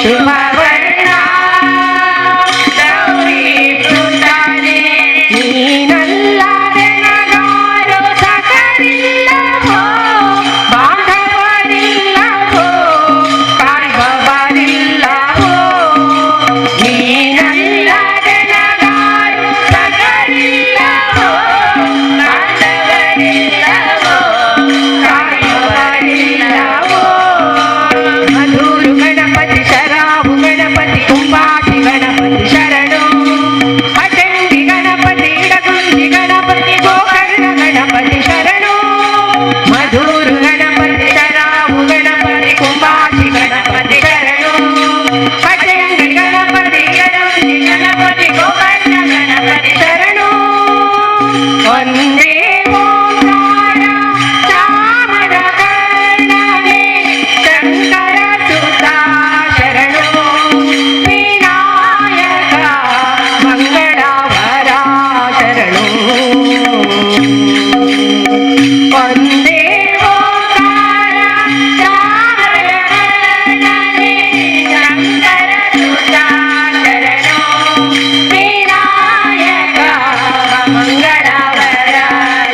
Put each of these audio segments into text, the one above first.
ಶುಭವರ್ಣ ಗೌರಿ ಸುತಾನೆ. ನೀನಲ್ಲದೆ ನಗಾರು ಸಖರಿಲ್ಲವೋ, ಬಾಂಧವರಿಲ್ಲವೋ, ಕಾಯುವವರಿಲ್ಲವೋ. ನೀನಲ್ಲದೆ ನಗಾರು ಸಖರಿಲ್ಲವೋ, ಬಾಂಧವರಿಲ್ಲವೋ, ಕಾಯುವವರಿಲ್ಲವೋ. ಮಧುರು ಗಣಪತಿ, ಶರಾವು ಗಣಪತಿ, ಕುಂಬಾಸಿ ಗಣಪತಿ ಶರಣು. ಅಚಂಡಿ ಗಣಪತಿ, ಇಡಗುಂಜಿ ಗಣಪತಿ, ಗೋಕರ್ಣ ಗಣಪತಿ ಶರಣು. ಮಧುರು ಗಣಪತಿ, ಶರಾವು ಗಣಪತಿ, ಕುಂಬಾಸಿ ಗಣಪತಿ ಶರಣು. ಅಚಂಡಿ ಗಣಪತಿ, ಇಡಗುಂಜಿ ಗಣಪತಿ, ಗೋಕರ್ಣ ಗಣಪತಿ ಶರಣು. ಒಂದೇ ಓಂಕಾರ ಚಾಮರ ಕರ್ಣನೆ, ಶಂಕರ ಸುತ ಶರಣು. ವಿನಾಯಕ ಮಂಗಳವರ ಶರಣು. ಒಂದೇ ಓಂಕಾರ ಚಾಮರ ಕರ್ಣನೆ, ಶಂಕರ ಸುತ ಶರಣು. ವಿನಾಯಕ ಮಂಗಳವರ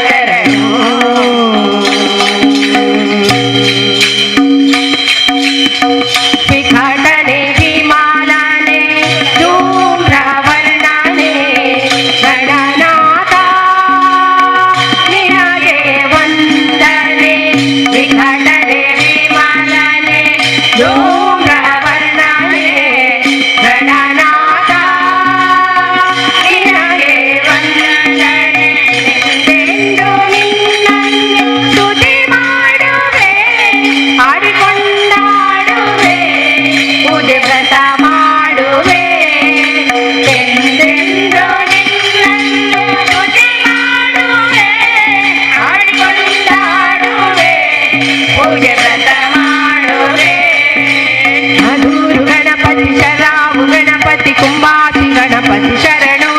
ಶರಣು. ವಿಘಟನೆ ವಿಮಾನನೆ, ಧೂಮ್ರವರ್ಣನೆ, ಗಣನಾಥ ನಿನಗೆ ವಂದನೆ. ವಿಘಟನೆ ವಿಮಾನನೆ, ಧೂಮ್ರವರ್ಣನೆ, ಗಣನಾಥ ನಿನಗೆ ವಂದನೆ. ಎಂದೆಂದು ನಿನ್ನನ್ನು ಸ್ತುತಿ ಮಾಡುವೆ, ಹಾಡಿಕೊಂಡಾಡುವೆ, ಪೂಜೆ ವ್ರತ ಮಾಡುವೆ. ಎಂದೆಂದು ನಿನ್ನನ್ನು ಸ್ತುತಿ ಮಾಡುವೆ, ಹಾಡಿಕೊಂಡಾಡುವೆ, ಪೂಜೆ ವ್ರತ ಮಾಡುವೆ. ಮಧುರು ಗಣಪತಿ, ಶರಾವು ಗಣಪತಿ, ಕುಂಬಾಸಿ ಗಣಪತಿ ಶರಣು.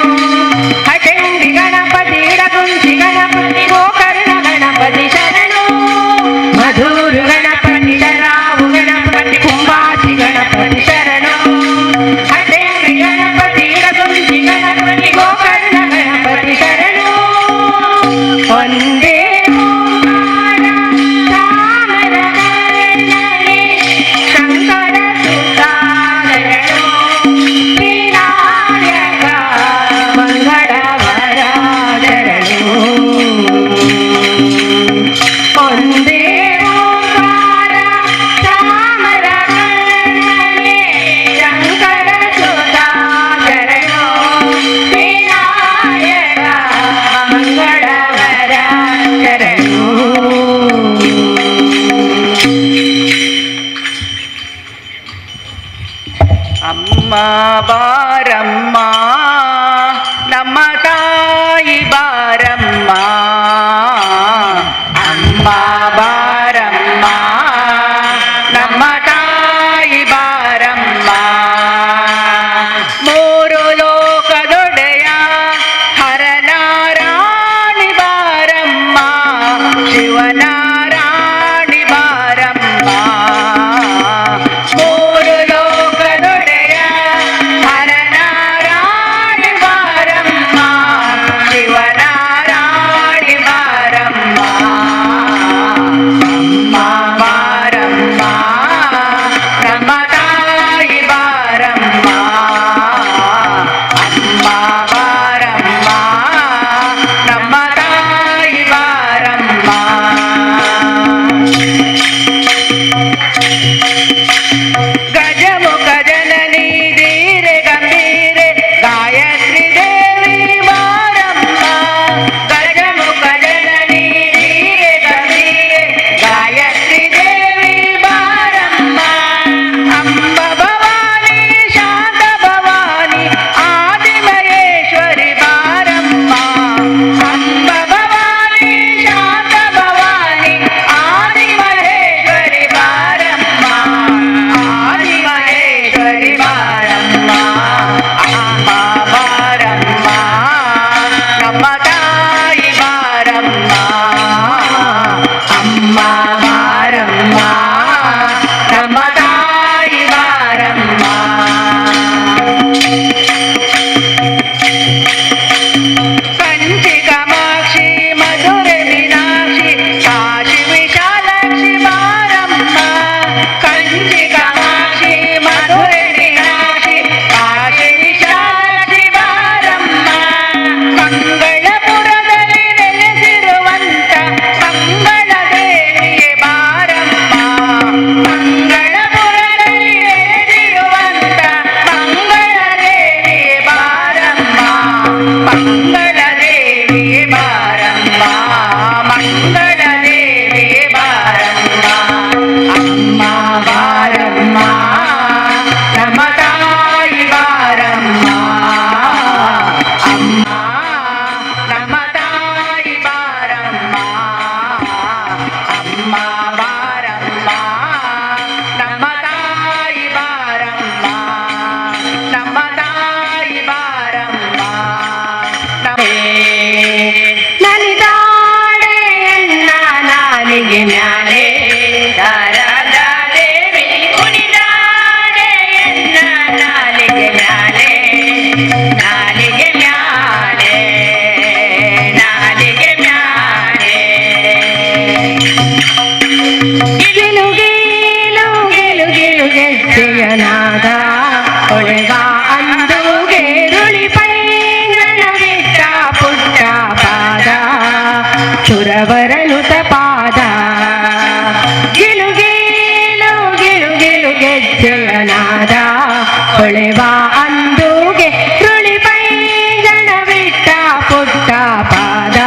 ಅಚಂಡಿ ಗಣಪತಿ, ಇಡಗುಂಜಿ ಗಣಪತಿ, ಗೋಕರ್ಣ ಗಣಪತಿ ಶರಣು. ಮಧುರು ಗಣಪತಿ, ಶರಾವು ಗಣಪತಿ, ಕುಂಬಾಸಿ ಗಣಪತಿ ಶರಣು. ಅಚಂಡಿ ಗಣಪತಿ, ಇಡಗುಂಜಿ ಗಣಪತಿ, ಗೋಕರ್ಣ ಗಣಪತಿ ಶರಣು. ಒಂದೇ ಓಂಕಾರ ಚಾಮರ ಕರ್ಣನೆ, ಶಂಕರ ಸುತ ಶರಣು. ವಿನಾಯಕ ಮಂಗಳವರ ಶರಣು. ಒಂದೇ ಓಂಕಾರ ಚಾಮರ ಕರ್ಣನೆ, ಶಂಕರ ಸುತ ಶರಣು. ವಿನಾಯಕ ಮಂಗಳವರ ಶರಣು. ಅಮ್ಮ ಬಾರಮ್ಮ, ನಮ್ಮ ತಾಯಿ ಬಾರಮ್ಮ. ಅಮ್ಮ ಬಾರಮ್ಮ, ನಮ್ಮ ತಾಯಿ ಬಾರಮ್ಮ. ಮೂರು ಲೋಕದೊಡೆಯ ಹರನ ರಾಣಿ ಬಾರಮ್ಮ, ಶಿವನ ರಾಣಿ ಬಾರಮ್ಮ. ಮೂರು ಲೋಕದೊಡೆಯ ಹರನ ರಾಣಿ ಗೆಜ್ಜೆಯ ನಾದ ಹೊಳೆವ ಅಂದುಗೆ ರುಳಿ ಪೈಂಗಣವಿಟ್ಟ ಪುಟ್ಟ ಪಾದ ಸುರವರನುತ ಪಾದ ಗಿಲುಗೇಲು ಗಿಲು ಗಿಲು ಗೆಜ್ಜೆಯ ನಾದ ಹೊಳೆವ ಅಂದುಗೆ ರುಳಿ ಪೈಂಗಣವಿಟ್ಟ ಪುಟ್ಟ ಪಾದ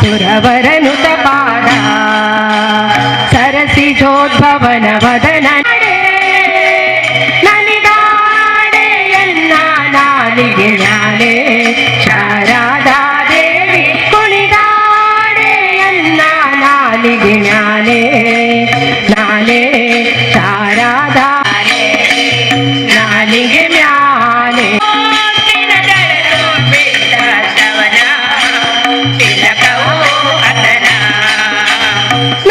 ಸುರವರನುತ ಪಾದ ಸರಸಿಜೋದ್ಭವನ ವದನ ನನಿದಾಡೆಯನ್ನ ನಾಲಿಗೆ ಮ್ಯಾಲೆ ಶಾರದಾ ದೇವಿ ಕುಣಿದಾಡೆಯನ್ನ ನಾಲಿಗೆ ಮ್ಯಾಲೆ ನಾಲೆ ಶಾರದಾ ನಾಲಿಗೆ ಮ್ಯಾಲೆ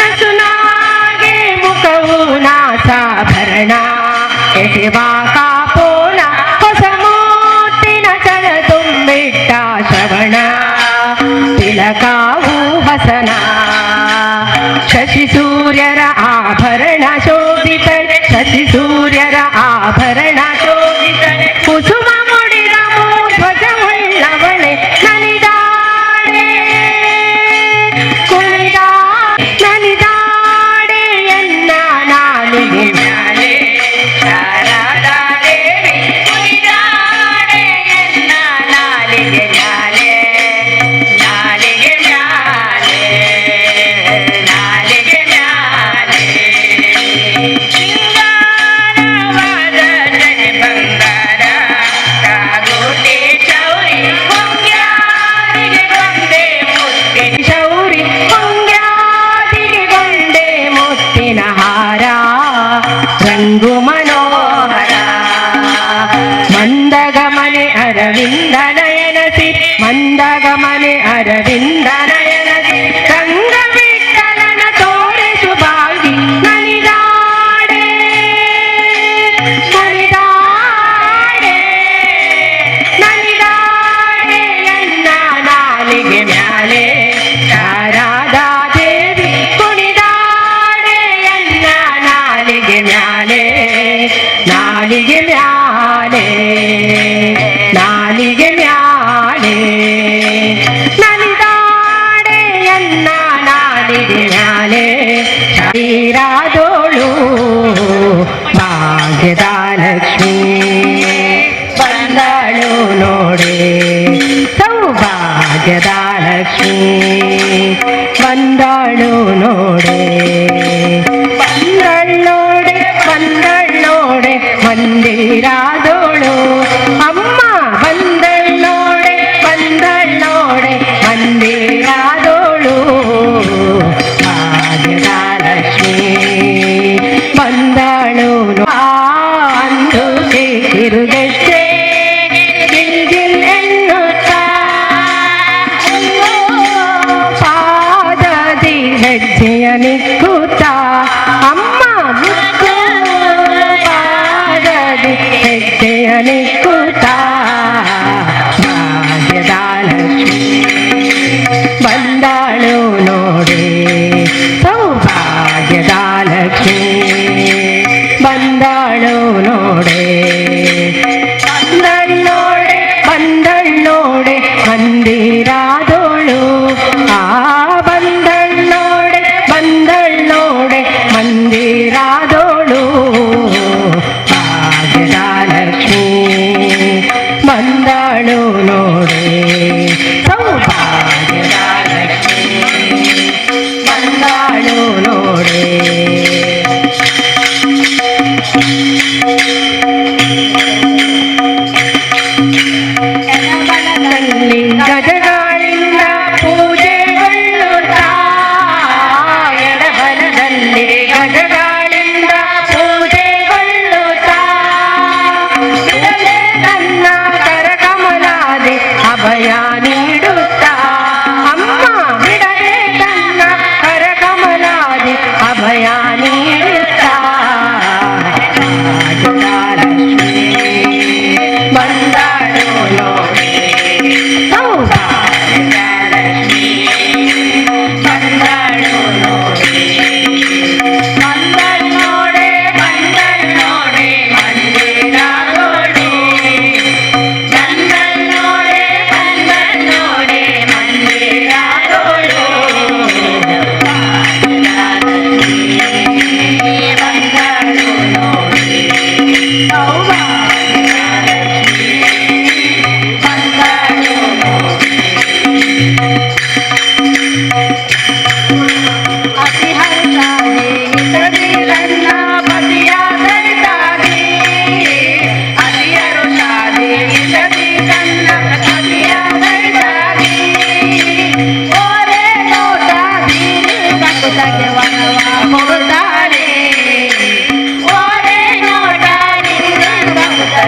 ನಸುನಾಗೆ ಮುಖವು ನಾಸಾಭರಣ ಎಸೆವಾ ಕಾಪೋನ ಹೊಸ ಮೂತಿನ ಚಲ ತುಂಬಿಟ್ಟ ಶ್ರವಣ ತಿಲಕಾವು ಹಸನ ಶಶಿ ಸೂರ್ಯರ ಆಭರಣ ಶೋಭಿತ ಶಶಿ ಸೂರ್ಯರ ಆಭರಣ ಶೋಭಿತ ಕುಸುಮ ಮುಡಿದ ಧ್ವಜವುಳ್ಳವಳೆ ನಲಿದಾಡೆ ಕುಣಿದಾ ನಲಿದಾಡೆಯನ್ನ ನಾಲಿಗೆ ಮ್ಯಾಲೆ ಶಾರದಾ ದೇವಿ ಕುಣಿದಾಡೆಯನ್ನ ನಾಲಿಗೆ ಮ್ಯಾಲೆ ನಾಲಿಗೆ ಮ್ಯಾಲೆ ನಾಲಿಗೆ ಮ್ಯಾಲೆ ಸಿಂಗಾರವಾದ ಜನೆ ಬಂಗಾರ ಕಾಗೋಟಿ ಚೌರಿ ಹೊಂಗ್ಯಾರಿಗೆ ಗೊಂದೆ ಮುತ್ತಿನ ಶೌರಿ ಪೊಂಗ್ಯಾದಿಗೆ ಗೊಂಡೆ ಮುತ್ತಿನ ಹಾರ ರಂಗು ಮನೋಹರ ಮಂದಗಮನೆ ಅರವಿಂದ ನಯನಸಿ ಮಂದಗಮನೆ ಅರವಿಂದ ನಯನಸಿ ರಂಗ ವಿಠಲನ ತೋರಿಸು ಬಾಗಿ ನಲಿದಾಡೆ ನಲಿದಾಡೆ ನಲಿದಾಡೆಯನ್ನ ನಾಲಿಗೆ ಮ್ಯಾಲೆ ಶಾರದಾ ದೇವಿ ಕುಣಿದಾಡೆಯನ್ನ ನಾಲಿಗೆ ಮ್ಯಾಲೆ ನಾಲಿಗೆ ಮ್ಯಾಲೆ ನಾಲಿಗೆ ಮ್ಯಾಲೆ ನಲಿದಾಡೆಯನ್ನ ನಾಲಿಗೆ ಮ್ಯಾಲೆ ಶರೀರಾದೋಳು ಭಾಗ್ಯದ ಲಕ್ಷ್ಮೀ ಬಂದಳು ನೋಡೆ ಸೌಭಾಗ್ಯದ ಲಕ್ಷ್ಮೀ ಬಂದಳು ನೋಡೆ ಬಂದಳ್ ನೋಡೆ ಬಂದಳ್ ನೋಡೆ ಮಂದಿರಾದೋಳು ಅಮ್ಮ ಬಂದಳ್ ನೋಡೆ ಬಂದಳ್ ನೋಡೆ ಮಂದಿರಾದೋಳು ಭಾಗ್ಯದ ಲಕ್ಷ್ಮೀ ಬಂದಳು ಅಂದು ತಿರುಗೆಜ್ಜೆ ಗಿಲ್ ಗಿಲ್ ಎನ್ನುತ್ತಾ ಪಾದದಿ ಹೆಜ್ಜೆಯ ನಿಕ್ಕುತ್ತ ಅಮ್ಮ ಮುತ್ತು ಪಾದದಿ ಹೆಜ್ಜೆಯ ನಿಕ್ಕುತ್ತ ಭಾಗ್ಯದ ಲಕ್ಷ್ಮೀ ಬಂದಳು ನೋಡಿ ಸೌಭಾಗ್ಯದ ಲಕ್ಷ್ಮೀ ಬಂದಳು ನೋಡೆ ಬಂದಳ್ ನೋಡೆ ಬಂದಳ್ ನೋಡೆ ಮಂದಿರಾದೋಳು ಆ ಬಂದಳ್ ನೋಡೆ ಬಂದಳ್ ನೋಡೆ ಮಂದಿರಾದೋಳು ಭಾಗ್ಯದ ಲಕ್ಷ್ಮೀ ಬಂದಳು ನೋಡೆ ಸೌಭಾಗ್ಯದ ಲಕ್ಷ್ಮೀ ಬಂದಳು ನೋಡೆ. ನಲ್ಲಿ ಗಜಗಳಿಂದ ಪೂಜೆಗೊಳ್ಳುತ್ತಾ ಎಡಬಲದಲ್ಲಿ ಗಜಗಳಿಂದ ಪೂಜೆಗೊಳ್ಳುತ್ತಾ ತನ್ನ ಕರಕಮಲಾದಿ ಅಭಯ ನೀಡುತ್ತಾ ಅಮ್ಮ ಬಿಡದೆ ತನ್ನ ಕರಕಮಲಾದಿ ಅಭಯ ನೀಡುತ್ತಾ ರಾಜಲಕ್ಷ್ಮೀ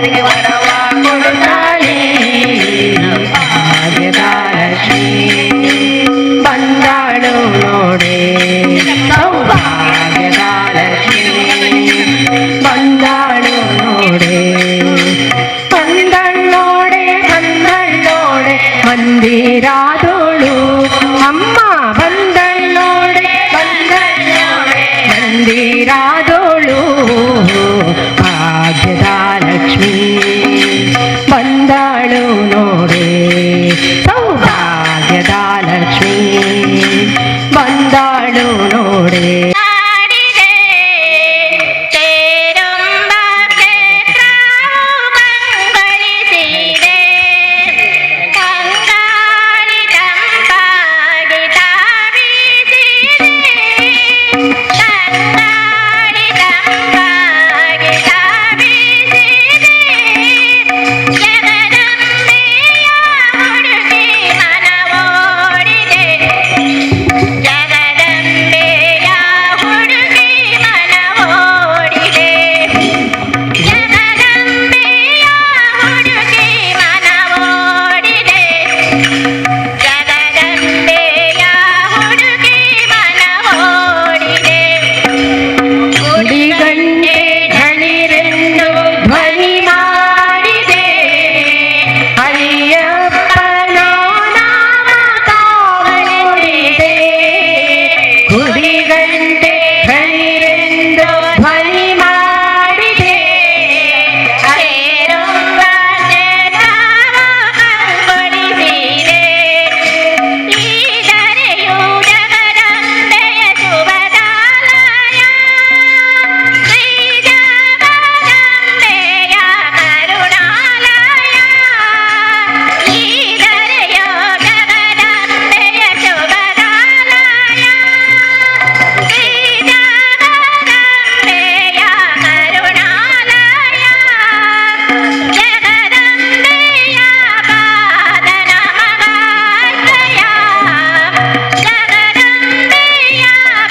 ಭಕ್ತರಿಗೆ ವರವ ಕೊಡುತ್ತಾಳೆ. ಭಾಗ್ಯದ ಲಕ್ಷ್ಮೀ ಬಂದಾಳು ನೋಡೆ, ಸೌಭಾಗ್ಯದ ಲಕ್ಷ್ಮೀ ಬಂದಾಳು ನೋಡೆ. ಬಂದಳ್ಳೋಡೆ ಬಂದಳ್ಳೋಡೆ ಮಂದಿರಾದೋಳು ಅಮ್ಮ, ಬಂದಳ್ಳೋಡೆ ಬಂದಳ್ಳೋಡೆ ಮಂದಿರಾದೋಳು. ಭಾಗ್ಯದ ಲಕ್ಷ್ಮೀ ಬಂದಾಳು ನೋಡೆ, ಸೌಭಾಗ್ಯದ ಲಕ್ಷ್ಮೀ ಬಂದಾಳು ನೋಡೆ. ಆಡಿದೆ ತೇರೊಂಬ ಕ್ಷೇತ್ರವು ಕಂಗೊಳಿಸಿದೆ, ಕಂಗಾಳಿ ತಂಪಾಗಿ ತಾವಿಸಿದೆ, ಕಂಗಾಳಿ ತಂಪಾಗಿ ತಾವಿಸಿದೆ. ಜಗದಂಬೆಯ ಹುಡುಕಿ ಮನವೋಡಿದೆ, ಜಗದಂಬೆಯ ಹುಡುಕಿ ಮನವೋಡಿದೆ, ಜಗದಂಬೆಯ ಹುಡುಕಿ ಮನವೋಡಿದೆ, ಜಗದಂಬೆಯ ಹುಡುಕಿ ಮನವೋಡಿದೆ. ಗುಡಿಗಂಟೆ ಘಣಿರೆಂದು ಧ್ವನಿ ಮಾಡಿದೆ, ಅಯ್ಯಪ್ಪನ ನಾಮ ತಾವೋಡಿದೆ. ಗುಡಿಗಂಟೆ ಘಣಿರೆಂದು ಧ್ವನಿ ಮಾಡಿದೆ, ತೇರೊಂಬ ಕ್ಷೇತ್ರವು ಕಂಗೊಳಿಸಿದೆ, ಈ ಧರೆಯು ಜಗದಂಬೆಯ ಶುಭದಾಲಯ, ಶ್ರೀ ಜಗದಂಬೆಯ ಕರುಣಾಲಯ. ಈ ಧರೆಯು ಜಗದಂಬೆಯ ಶುಭದಾಲಯ, ಶ್ರೀ ಜಗದಂಬೆಯ ಕರುಣಾಲಯ. ಜಗದಂಬೆಯ ಪಾದ ನಮಗಾಶ್ರಯ, ಜಗದಂಬೆಯ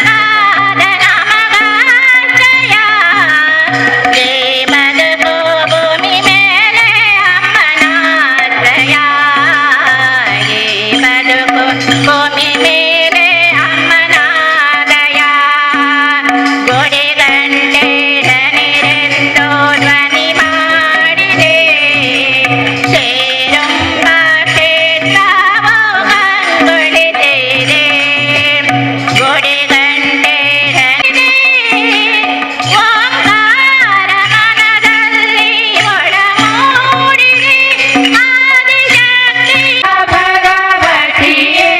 ಪಾದ ನಮಗಾಶ್ರಯ. ಬದುಕು ಭೂಮಿ ಮೇಲೆ ಅಮ್ಮನಾಶ್ರಯ, ಈ ಬದುಕು ಭೂಮಿ ಮೇಲೆ ಅಮ್ಮನಾದಯ. ಗುಡಿಗಂಟೆ ಧನಿರೆಂದು ಧ್ವನಿ ಮಾಡಿದೆ, ಸೇರುಂಬ ಕ್ಷೇತ್ರವು ಕಂಗೊಳಿಸಿದೆ. ಗುಡಿಗಂಟೆ ಧನಿದೆ, ಓಂಕಾರ ಮನದಲ್ಲಿ ಒಳಮೂಡಿದೆ, ಆದಿಶಕ್ತಿ ಭಗವತಿಯೇ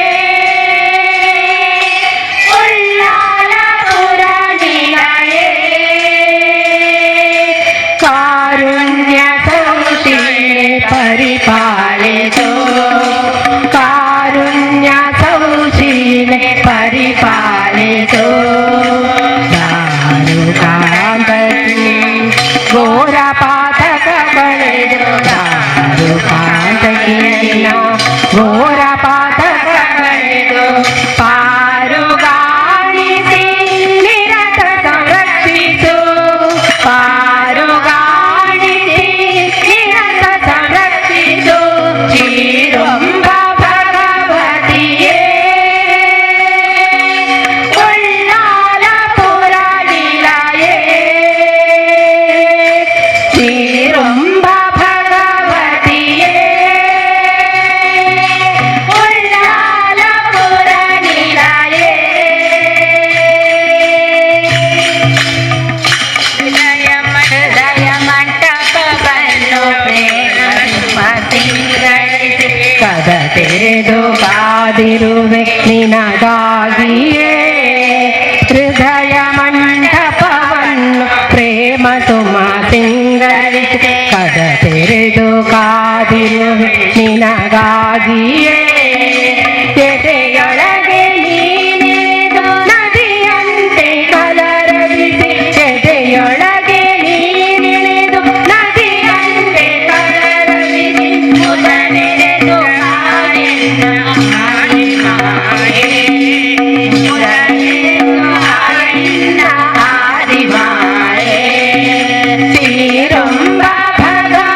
ಉಳ್ಳಾಲಪುರ ನಿಲಯೇ, ಕಾರುಣ್ಯ ಸೌಶೀಲೆ ಪರಿಪಾಲಿಸೋ, ಕಾರುಣ್ಯ ಸೌಶೀಲೆ ಪರಿಪಾಲಿಸೋ. ದಾರುಕಾಂತಕಿ ಘೋರ ಪಾತಕ ಕಳೆದು, ದಾರುಕಾಂತಕಿಯ ಘೋರ ಪಾತಕ ಕಳೆದು, ಪಾರುಗಾಣಿಸಿ ನಿರತ ಸಂರಕ್ಷಿಸು, ಪಾರುಗಾಣಿಸಿ ನಿರತ ಸಂರಕ್ಷಿಸು. ಚೀರೊಂಬ ಭಗವತಿಯೇ ಉಳ್ಳಾಲಪುರ ನಿಲಯೇ, ಚೀರೊಂಬ ಭಗವತಿಯೇ ಉಳ್ಳಾಲಪುರ ನಿಲಯೇ. ಹೃದಯ ಮಂಟಪವನ್ನು ಪ್ರೇಮ ಸಿಂಗರಿಸಿ, ಕದ ತೆರೆದು ಕಾದಿರುವೆ ನಿನಗಾಗಿಯೇ, ಹೃದಯ ಮಂಟಪವನ್ನು ಪ್ರೇಮ ಸುಮ ಸಿಂಗರಿಸಿ, ಕದ ತೆರೆದು ಕಾದಿರುವೆ ನಿನಗಾಗಿಯೇ. ಎದೆಯೊಳಗೆ ನೀನಿದು ನದಿಯಂತೆ ಕಲರವಿಸಿ, ಎದೆಯೊಳಗೆ ನೀನಿಳಿದು ನದಿಯಂತೆ ಕಲರವಿಸಿ, ಮುದನೆರೆದು ಕಾಡಿನ ಆದಿಮಾಯೆ, ಮುದನೆರೆದು ಕಾಡಿನ ಆದಿಮಾಯೆ. ತೀರೊಂಬ ಭಗವತಿಯೇ.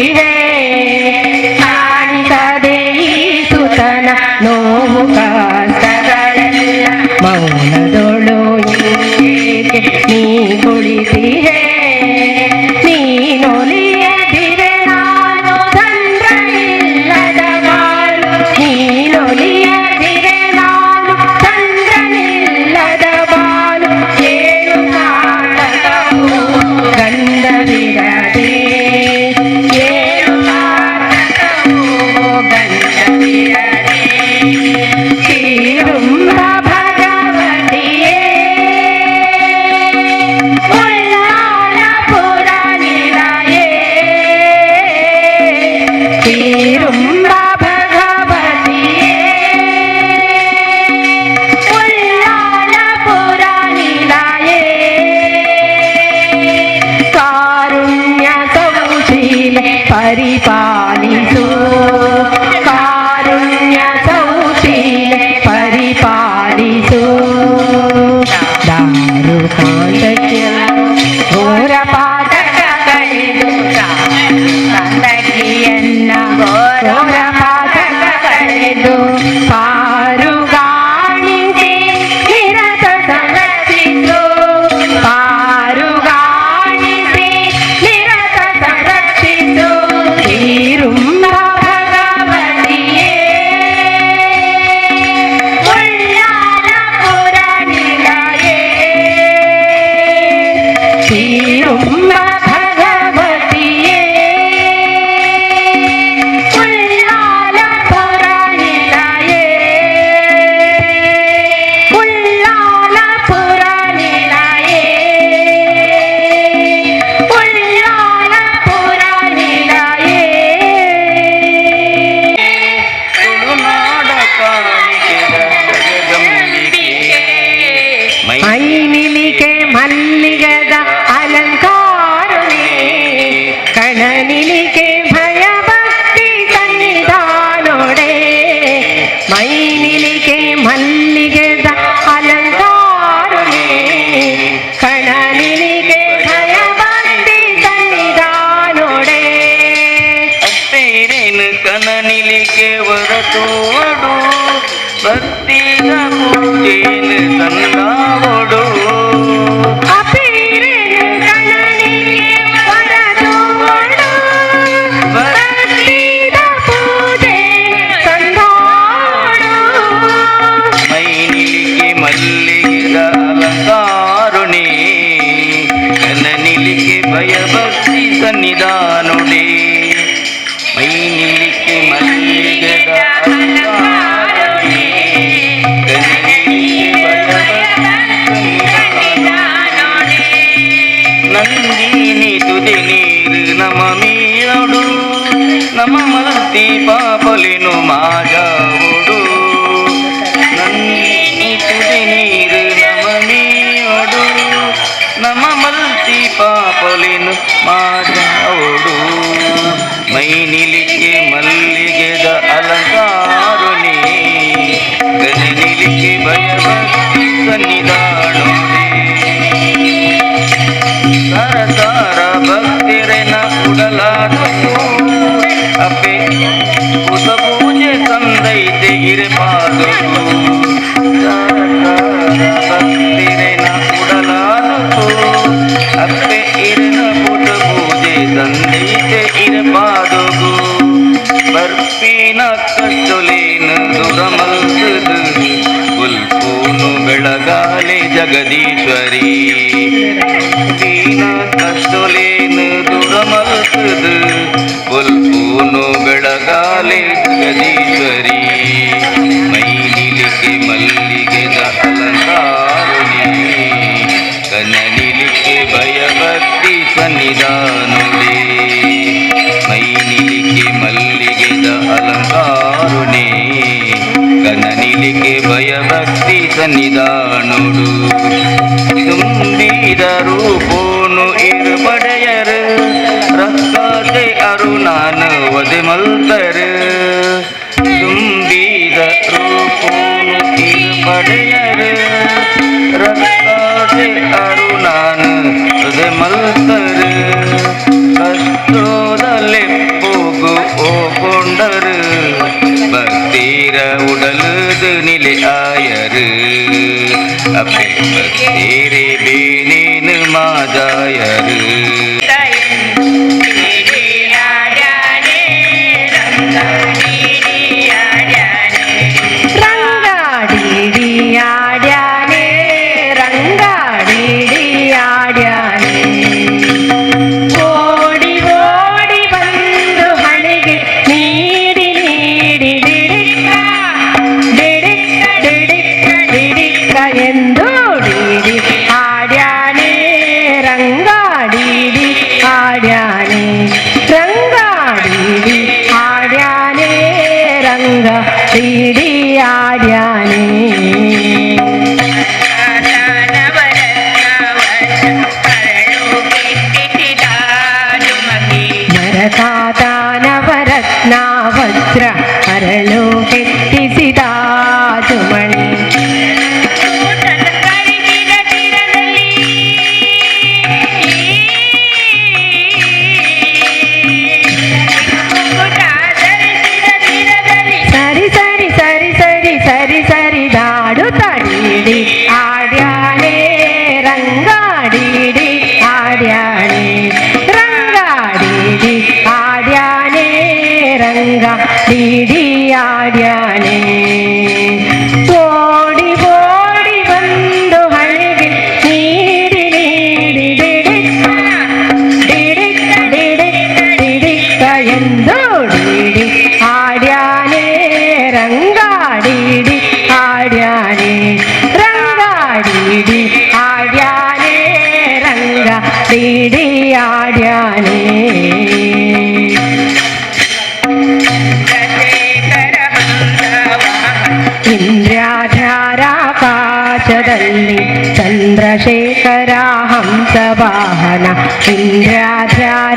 ಕುಳಿತಿಹೆ. ಕಾಣಿಸದೆ ಈ ಸುತನ ನೋವು ಕಷ್ಟಗಳೆಲ್ಲ ಮೌನದೊಳು ಏಕೆ ನೀ ಕುಳಿತಿಹೆ. ನೀನೊಲಿಯದಿರೆ ನಾನು ಚಂದ್ರನಿಲ್ಲದ ಬಾಳು, ನೀನೊಲಿಯದಿರೆ ನಾನು ಚಂದ್ರನಿಲ್ಲದ ಬಾಳು. ಏಳು ಸಾರ್ಥಕವು ಗಂಧವಿರದೆ, ಏಳು ಸಾರ್ಥಕವು ಗಂಧವಿರದೆ. ಶ್ರೀರುಂಭ ಭಗವತಿಯೇ ಉಳ್ಳಾಲಪುರ ನಿಲಯೇ, ಶ್ರೀರುಂಭ ಭಗವತಿಯೇ ಉಳ್ಳಾಲಪುರ ನಿಲಯೇ. ಕಾರುಣ್ಯ ಸೌಶೀಲೆ ಪರಿಪಾಲಿಸು, ಕಾರುಣ್ಯ ಸೌಶೀಲೆ ಪರಿಪಾಲಿಸು. ದಾರುಕಾಂತಕ್ಯ ಘೋರ ಪಾತಕ ಕಳೆದು, ಕಂದಕಿಯನ್ನ ಘೋರ ಪಾತಕ ಕಳೆದು ಪಾರುಗಾಣಿಸಿ ನಿರತ ಸಂರಕ್ಷಿಸು, ಪಾರುಗಾಣಿಸಿ ನಿರತ ಸಂರಕ್ಷಿಸು. ಶ್ರೀರುಂಭ ಭಗವತಿಯೇ ಉಳ್ಳಾಲಪುರ ನಿಲಯೇ, ಶ್ರೀರುಂಭ ಭಗವತಿಯೇ ಉಳ್ಳಾಲಪುರ ನಿಲಯೇ, ಉಳ್ಳಾಲಪುರ ನಿಲಯೇ, ಉಳ್ಳಾಲಪುರ ನಿಲಯೇ. ತುಳುನಾಡ ಕಾಣಿಕೆದ ಜಗದಂಬಿಕೆ. ಮೈ ಮೈನಿಲಿಕೆ ಮಲ್ಲಿಗದ ಅಲಂಕಾರುಣೆ, ಕಣನಿಲಿಕೆ ಭಯಭಕ್ತಿ ಸನ್ನಿಧಾನೊಡೆ. ಮೈನಿಲಿಕೆ ಮಲ್ಲಿಗೆದ ಅಲಂಕಾರುಣೆ, ಕಣನಿಲಿಕೆ ಭಯಭಕ್ತಿ ಸನ್ನಿಧಾನೊಡೆ. ಅಪ್ಪೇರೇನು ಕನನಿಲಿಕೆ ವರತೋಡು ಭಕ್ತಿಗ ಪೂಜೇನು ತಂದಾವೊಡು. ಅಪೀರೆನು ಕಣನಿಲಿಕೆ ವರದೋಡು, ಭಕ್ತಿದ ಪೂಜೆ ತಂದೋಡು. ಮೈನಿಲಿಕೆ ಮಲ್ಲಿಗೆದ ಅಲಂಕಾರುಣಿ ಕನನಿಲಿಕೆ ಭಯಭಕ್ತಿ ಸನ್ನಿಧಾನುಡಿ. ಮೈನಿಲಿಕೆ ಮಲ್ಲಿಗೆದ ಅಲಂಕಾರುಣಿ ಕನನಿಲಿಕೆ ಭಯಭಕ್ತಿ ಸನ್ನಿಧಾನುಡಿ. ನಂದಿನಿ ತುದಿ ನೀರು ನಮ ಮೀರಡು ನಮ ಮಲ್ತಿ ಪಾಪಲಿನು ಮಾಜಾವುಡು. ನಂದಿನಿ ತುದಿ ನೀರು ನಮ ಮೀರಡು ನಮ ಮಲ್ತಿ ಪಾಪಲಿನು ಮಾಜಾವುಡು. ಮೈನಿಲಿಕೆ ಮಲ್ಲಿಗೆದ ಅಲಂಕಾರುಣಿ ಗಜನಿಲಿಕೆ ಭಯಭಕ್ತಿ ಸನ್ನಿಧಾನುಡಿ. ಸಾರ ಸಾರ ಭಕ್ತಿರೆನ ಉಡಲಾದವು ಅಪ್ಪೆ ಪುತ ಪೂಜೆ ತಂದೈತೆ ಇರಪಾದವು. ಸಾರ ಸಾರ ಭಕ್ತಿರೆನ ಉಡಲಾದವು ಅಪ್ಪೆ ಇರನ ಪುಟ ಪೂಜೆ ತಂದೈತೆ ಇರಪಾದವು. ಬರ್ಪಿನ ಕಷ್ಟೊಲೇನು ದುರಮಲ್ತದು ಉಲ್ಪೂನು ಬೆಳಗಾಲೆ ಜಗದೀಶ್ವರಿ. ದೀನ ಕಷ್ಟೊಲೇನು ದುರಮಲ್ತದು ಉಲ್ಪೂನು ಬೆಳಗಾಲೆ ಜಗದೀಶ್ವರಿ. ಮೈನಿಲಿಕೆ ಮಲ್ಲಿಗೆದ ಅಲಂಕಾರುಣಿ ಕನನಿಲಿಕೆ ಭಯಭಕ್ತಿ ಸನ್ನಿಧಾನುಡಿ. ಮೈನಿಲಿಕೆ ಮಲ್ಲಿಗೆದ ಅಲಂಕಾರುಣಿ ಕನನಿಲಿಕೆ ಭಯಭಕ್ತಿ ಸನ್ನಿಧಾನುಡು. ತುಂಬಿದ ರೂಪೋನು ಇರುಪಡೆಯರು ರಕ್ತಾತೆ ಅರುಣಾನ ವದೆ ಮಲ್ತರು. ತುಂಬಿದ ರೂಪೋನು ಇರುಪಡೆಯರು ರಕ್ತಾತೆ ಅರುಣಾನ ವದೆ ಮಲ್ತರು. ಕಷ್ಟೋದಲೆ ತೋಂಡರು ಭಕ್ತಿರ ಉಡಲದು ನಿಲೆ ಆಯರು ಅಪ್ಪೆ ಭಕ್ತಿರೆ ಬೇನೇನು ಮಾಜಾಯರು. ರಂಗಾಡಿಡಿ ಆಡ್ಯಾನೆ ರಂಗಾಡಿಡಿ ಆಡ್ಯಾನೆ ಓಡಿ ಓಡಿ ಬಂದು ಹಣೆಗೆ ನೀಡಿ ನೀಡಿ ಡಿಡಿಕ್ಕ ಡಿಡಿಕ್ಕ ಡಿಡಿಕ್ಕ ಡಿಡಿಕ್ಕ ಎಂದು ಡಿಡಿ ಆಡ್ಯಾನೆ ರಂಗಾಡಿಡಿ ಆಡ್ಯಾನೆ ರಂಗಾಡಿಡಿ ಆಡ್ಯಾನೆ ರಂಗ ಡಿಡಿ ಆಡ್ಯಾನೆ. ಮರತಾತ ನವರತ್ನ ವಜ್ರ ಅರಳು ಕೆತ್ತಿಸಿದ ಜುಮಣಿ. ಸರಿ ಸರಿ ಸರಿ ಸರಿ ಸರಿ ಸರಿ ದಾಡು ತಡೀಡಿ ಆಡ್ಯಾನೆ ರಂಗಾಡಿಡಿ ಆಡ್ಯಾನೆ ರಂಗಾಡಿಡಿ ಆಡ್ಯಾನೆ ರಂಗಾಡಿಡಿ ಆಡ್ಯಾನೆ ಓಡಿ ಓಡಿ ಬಂದು ಹಣೆಗೆ ನೀಡಿ ನೀಡಿ ಡಿಡಿಕ್ಕ ಡಿಡಿಕ್ಕ ಡಿಡಿಕ್ಕ ಡಿಡಿಕ್ಕ ಎಂದು ಡಿಡಿ ಆಡ್ಯಾನೆ ರಂಗಾಡಿಡಿ ಆಡ್ಯಾನೆ ರಂಗಾಡಿಡಿ ಆಡ್ಯಾನೆ ರಂಗಾಡಿಡಿ ಆಡ್ಯಾನೆ. ಇಂದ್ರಾಧಾರಾಕಾಶದಲ್ಲಿ ಚಂದ್ರಶೇಖರ ಹಂಸ ವಾಹನ ಇಂದ್ರಾಧಾರಾಕಾಶದಲ್ಲಿ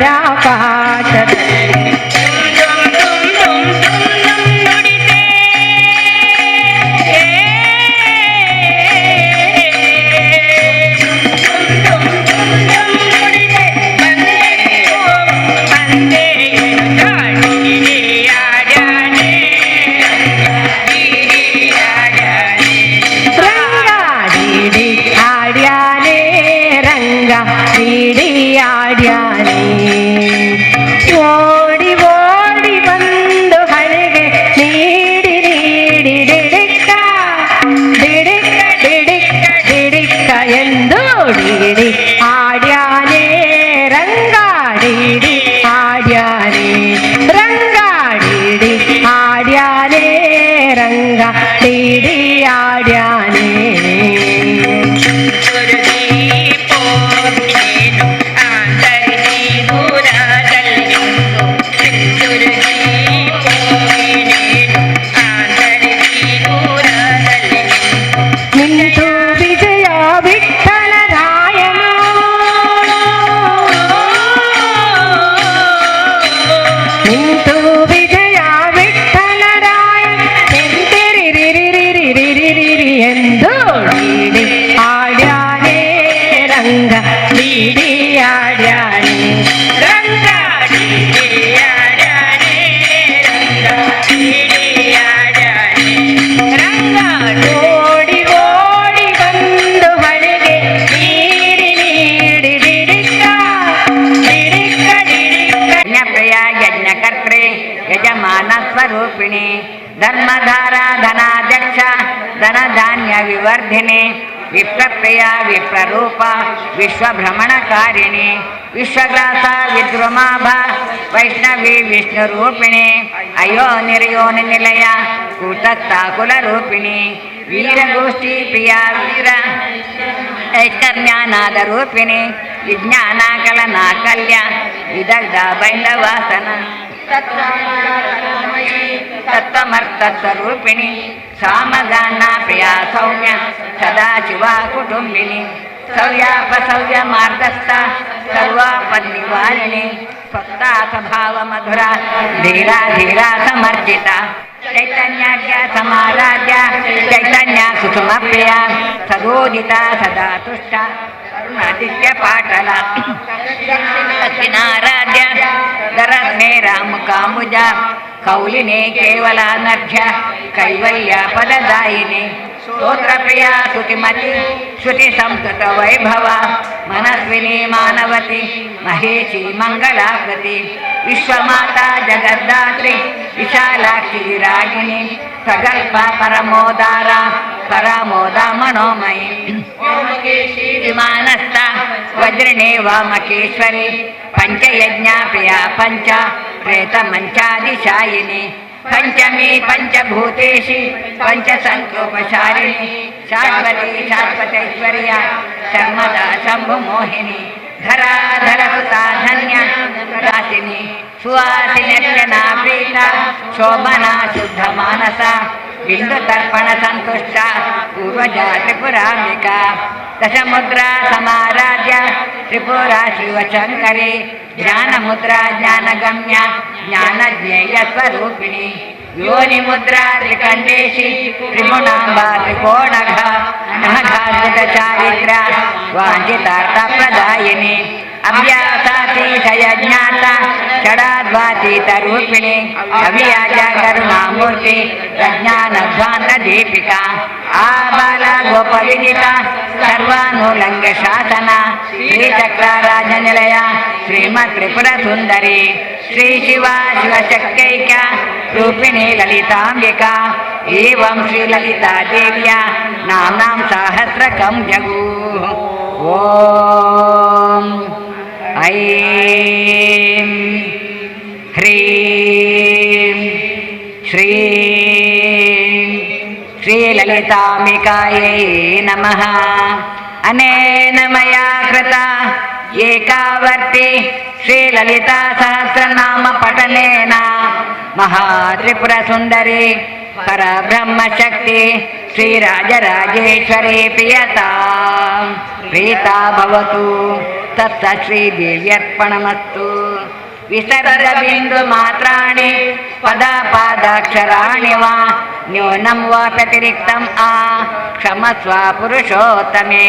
ರಂಗಾಡಿಡಿ ಆಡ್ಯಾನೆ ರಂಗಾಡಿಡಿ ಆಡ್ಯಾನೆ ಓಡಿ ಓಡಿ ಬಂದು ಹಣೆಗೆ ನೀಡಿ ನೀಡಿ ಡಿಡಿಕ್ಕ ಡಿಡಿಕ್ಕ ಡಿಡಿಕ್ಕ ಡಿಡಿಕ್ಕ ಎಂದು ಡಿಡಿ ಆಡ್ಯಾನೆ ರಂಗಾಡಿಡಿ ಆಡ್ಯಾನೆ ರಂಗಾಡಿಡಿ ಆಡ್ಯಾನೆ ರಂಗಾಡಿಡಿ ಆಡ್ಯಾನೆ. ನಿಂತು ವಿಜಯ ವಿಠಲರಾಯನು ನಿಂತು ವಿಜಯ ವಿಠಲರಾಯ ನಿಂತಿರಿರಿರಿರಿರಿರಿರಿರಿ ಎಂದು ಡಿಡಿ ಆಡ್ಯಾನೆ ರಂಗ ಡಿಡಿ ಆಡ್ಯಾನೆ ರಂಗ ಡಿಡಿ ಆಡ್ಯಾನೆ ರಂಗ ಡಿಡಿ ಆಡ್ಯಾನೆ ರಂಗ ಓಡಿ ಓಡಿ ಬಂದು ಹಣೆಗೆ ನೀಡಿ ನೀಡಿ ಡಿಡಿಕ್ಕ ಡಿಡಿಕ್ಕ ಡಿಡಿಕ್ಕ. ಯಜ್ಞಪ್ರಿಯ ಯಜ್ಞಕರ್ತ್ರೆ ಯಜಮಾನ ಸ್ವರೂಪಿಣಿ ಧರ್ಮಧಾರ ಧನಾಧ್ಯಕ್ಷ ಧನಧಾನ್ಯ ವಿವರ್ಧಿನಿ ವಿಪ್ರಪ್ರಿಯ ವಿಪ್ರರೂಪ ವಿಶ್ವಭ್ರಮಣಕಾರಿಣಿ ವಿಶ್ವಗ್ರಾಸ ವಿದ್ರುಮಾಭ ವೈಷ್ಣವಿ ವಿಷ್ಣುರೂಪಿಣಿ ಅಯೋ ನಿರ್ಯೋನಿ ನಿಲಯ ಕೂಟಸ್ಥಾಕುಲರೂಪಿಣಿ ವೀರಗೋಷ್ಠಿ ಪ್ರಿಯ ವೀರ ಐಷ್ಕರ್ಮ್ಯಾನಾದ ರೂಪಿಣಿ ವಿಜ್ಞಾನ ಕಲನಾ ಕಲ್ಯ ವಿದಗ್ಧ ಬೈಂದವಾಸನ ತತ್ವಮರ್ಥ ಸ್ವರೂಪಿಣಿ ಸಾಮಗಾನ ಪ್ರಿಯ ಸೌಮ್ಯ ಸದಾಶಿವ ಕುಟುಂಬಿನಿ ಸವ್ಯಾಪಸವ್ಯ ಮಾರ್ಗಸ್ಥ ಸರ್ವಾಪದ್ ನಿವಾರಿಣಿ ಸ್ವತ್ತಾ ಸ್ವಭಾವ ಮಧುರ ಧೀರಾ ಧೀರಾ ಸಮರ್ಜಿತ ಚೈತನ್ಯಾದ್ಯ ಸಮಾರಾಧ್ಯ ಚೈತನ್ಯ ಸುಷುಮ ಪ್ರಿಯ ಸದೋದಿತ ಸದಾ ತುಷ್ಟ ಕರುಣಾದಿತ್ಯ ಪಾಟಲ ದಕ್ಷಿಣಾರಾಧ್ಯ ದರಸ್ಮೇ ರಾಮಕಾಂಬುಜ ಕೌಲಿನಿ ಕೇವಲಾನರ್ಘ್ಯ ಕೈವಲ್ಯ ಪದದಾಯಿನಿ ಸ್ತೋತ್ರಪ್ರಿಯ ಸ್ತುತಿಮತಿ ಶ್ರುತಿ ಸಂಸ್ಕೃತ ವೈಭವ ಮನಸ್ವಿನಿ ಮಾನವತಿ ಮಹೇಶಿ ಮಂಗಳಾಕೃತಿ ವಿಶ್ವಮಾತಾ ಜಗದ್ದಾತ್ರಿ ವಿಶಾಲಾಕ್ಷಿ ವಿರಾಗಿಣಿ ಪ್ರಗಲ್ಭ ಪರಮೋದಾರ ಪರಮೋದ ಮನೋಮಯಿ ವಿಮಾನಸ್ಥ ವಜ್ರಿಣಿ ವಾಮಕೇಶ್ವರಿ ಪಂಚಯಜ್ಞ ಪ್ರಿಯ ಪಂಚ ಪ್ರೇತ ಮಂಚಾದಿಶಾಯಿನಿ ಪಂಚಮಿ ಪಂಚಭೂತೇಶಿ ಪಂಚಸಂಕಲ್ಪಶಾಲಿನಿ ಶಾಶ್ವತಿ ಶಾಶ್ವತೈಶ್ವರ್ಯ ಶರ್ಮದ ಶಂಭು ಮೋಹಿನಿ ಧರಾಧರ ಸುತಾ ಧನ್ಯ ಸುಧಾಸಿನಿ ಸುವಾಸಿನ ಪ್ರೀತ ಶೋಭನಾ ಶುದ್ಧ ಮಾನಸ ಬಿಂದು ತರ್ಪಣ ಸಂತುಷ್ಟ ಪೂರ್ವಜ ತ್ರಿಪುರಾಂಬಿಕಾ ದಶಮುದ್ರಾ ಸಮಾರಾಧ್ಯ ತ್ರಿಪುರ ಶಿವಶಂಕರಿ ಜ್ಞಾನಮುದ್ರಾ ಜ್ಞಾನಗಮ್ಯ ಜ್ಞಾನಜ್ಞೇಯ ಸ್ವರೂಪಿಣಿ ಯೋನಿ ಮುದ್ರಾ ತ್ರಿಕಂಡೇಶಿ ತ್ರಿಗುಣಾಂಬಾ ತ್ರಿಕೋಣಘ ನಮಘಾದ್ಭುತ ಚಾರಿತ್ರ ವಾಂಛಿತಾರ್ಥ ಪ್ರದಾಯಿನಿ ಅಭ್ಯಾಸಾತಿಶಯ ಜ್ಞಾತ ಷಡಾದ್ವಾತೀತ ರೂಪಿಣಿ ಅವಿಯಾಜ ಕರುಣಾಮೂರ್ತಿ ಪ್ರಜ್ಞಾನಧ್ವಾಂತ ದೀಪಿಕಾ ಆಬಾಲ ಗೋಪವಿದಿತ ಸರ್ವಾನುಲಂಘ್ಯ ಶಾಸನ ಶ್ರೀಚಕ್ರ ರಾಜನಿಲಯ ಶ್ರೀಮತ್ ತ್ರಿಪುರ ಸುಂದರಿ ಶ್ರೀ ಶಿವ ಶಿವಶಕ್ತೈಕ್ಯ ರೂಪಿಣಿ ಲಲಿತಾಂಬಿಕಾ ಏವಂ ಶ್ರೀ ಲಲಿತಾ ದೇವ್ಯ ನಾಮ್ನಾಂ ಸಹಸ್ರಕಂ ಜಗೂ. ಓಂ ಐಂ ಹ್ರೀಂ ಶ್ರೀಂ ಶ್ರೀಲಲಿತಾಂಬಿಕಾಯೈ ನಮಃ. ಅನೇನ ಮಯಾ ಕೃತ ಏಕಾವರ್ತಿ ಶ್ರೀಲಲಿತಾ ಸಹಸ್ರನಾಮ ಪಠನೇನ ಮಹಾತ್ರಿಪುರ ಸುಂದರಿ ಪರಬ್ರಹ್ಮಶಕ್ತಿ ಶ್ರೀರಾಜರಾಜೇಶ್ವರಿ ಪ್ರಿಯತಾ ಪ್ರೀತಾ ಭವತು. ತತ್ಸ ಶ್ರೀದೇವ್ಯರ್ಪಣಮಸ್ತು. ವಿಸರ್ಗ ಬಿಂದು ಮಾತ್ರಾಣಿ ಪದ ಪಾದಾಕ್ಷರಾಣಿ ವಾ ನ್ಯೂನಂ ವಾ ವ್ಯತಿರಿಕ್ತಂ ಆ ಕ್ಷಮಸ್ವ ಪುರುಷೋತ್ತಮೇ.